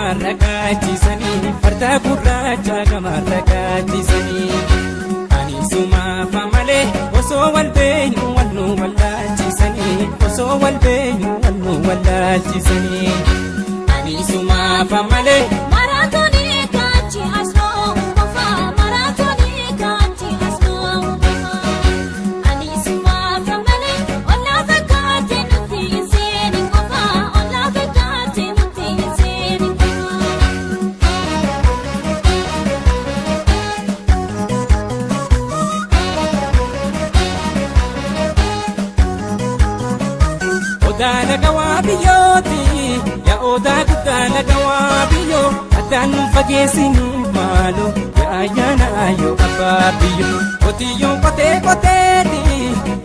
Gamarra kaachisanii farda gurraacha gamarra kaachisanii ani sumaafa malee osoo wal beeynu wal nu wallaalchisanii osoo wal beeynu wal nu wallaalchisanii ani sumaafa malee. Maraatoonii kaanchi asnoo qofa maraatoonii kaanchi asnoo qofa ani sumaafa malee ollaa fakkaate nuti hin seenin qofa ollaa fakkaate nuti hin seenin qofa. Odaa lagawaa biyyooti yaa odaa guddaa lagawaa biyyoo addaan nu fageessini maaloo yaa ayyaana ayyoo abbaa biyyoo qotiyyoon qotee qoteeti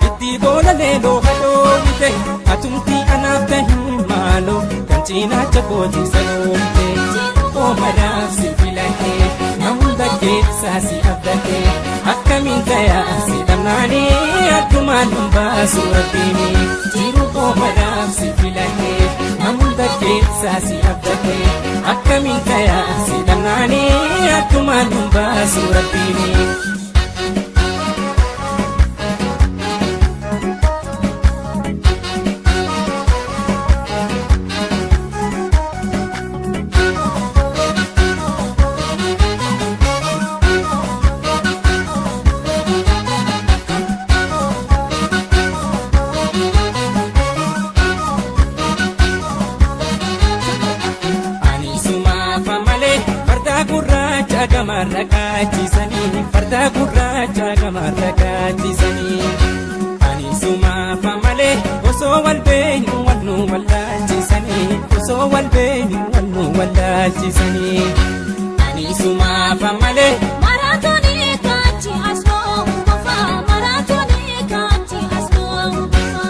itti boolalee looha dhoowwite atumti anaaf tahi maaloo kan cinaacha kootii saloomte oomanaaf si filatee na hunda keessaa si abdatee akkamiin tayaa si dhabnaanii addumaan nun baasu rabbiini jiru oomanaaf si filatee na hunda keessaa si abdatee akkamiin tayaa si dhabnaanii addumaan nun baasu rabbiini. Ani sumaafa malee farda gurraacha gamarra kaachisanii farda gurraacha gamarra kaachisanii ani sumaafa malee osoo wal beeynu wal nu wallaalchisanii osoo wal beeynu wal nu wallaalchisanii ani sumaafa malee. Maraatoonii kaanchi asnoo qofa maraatoonii kaanchi asnoo qofa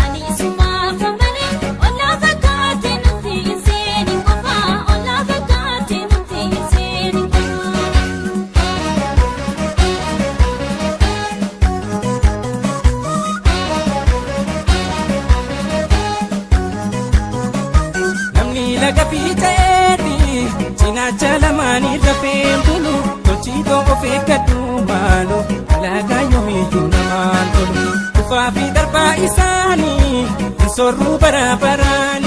ani sumaafa malee ollaa fakkaate nuti hin seenin qofa ollaa fakkaate nuti hin seenin qofa. Namni laga fiixeeti cinaacha lamaanii lafeen bulu tolchiitoo of eeggadhu maaloo alaagaa yoomiyyuu namaan tolu. Tufaa fi darbaa isaanii hin soorruu bara baraan.